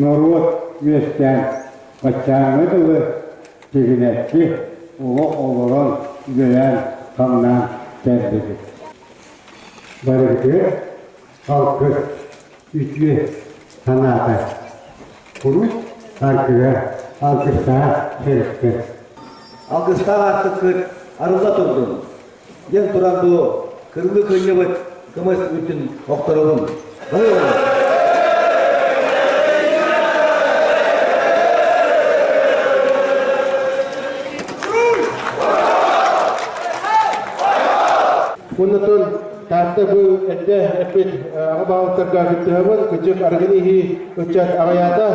Норуот үөскээн баччааҥҥа дылы тигинэччи олох олорон үлэлээн-хамнаан кэллибит. Барыгытыгар алгыс үтүө санаата куруук аргыга алгыстаах сырыттын. Алгыстаах аартыккыт арылла турдун! диэн туран бу кырылыы кынньыбыт кымыс үүтүн охторобун. Оннотон Таатта бу эрдэ эппит аҕа баһылыктарга кыттыһабын, кырдьык арыгыны иһии ыччат аҕыйаата.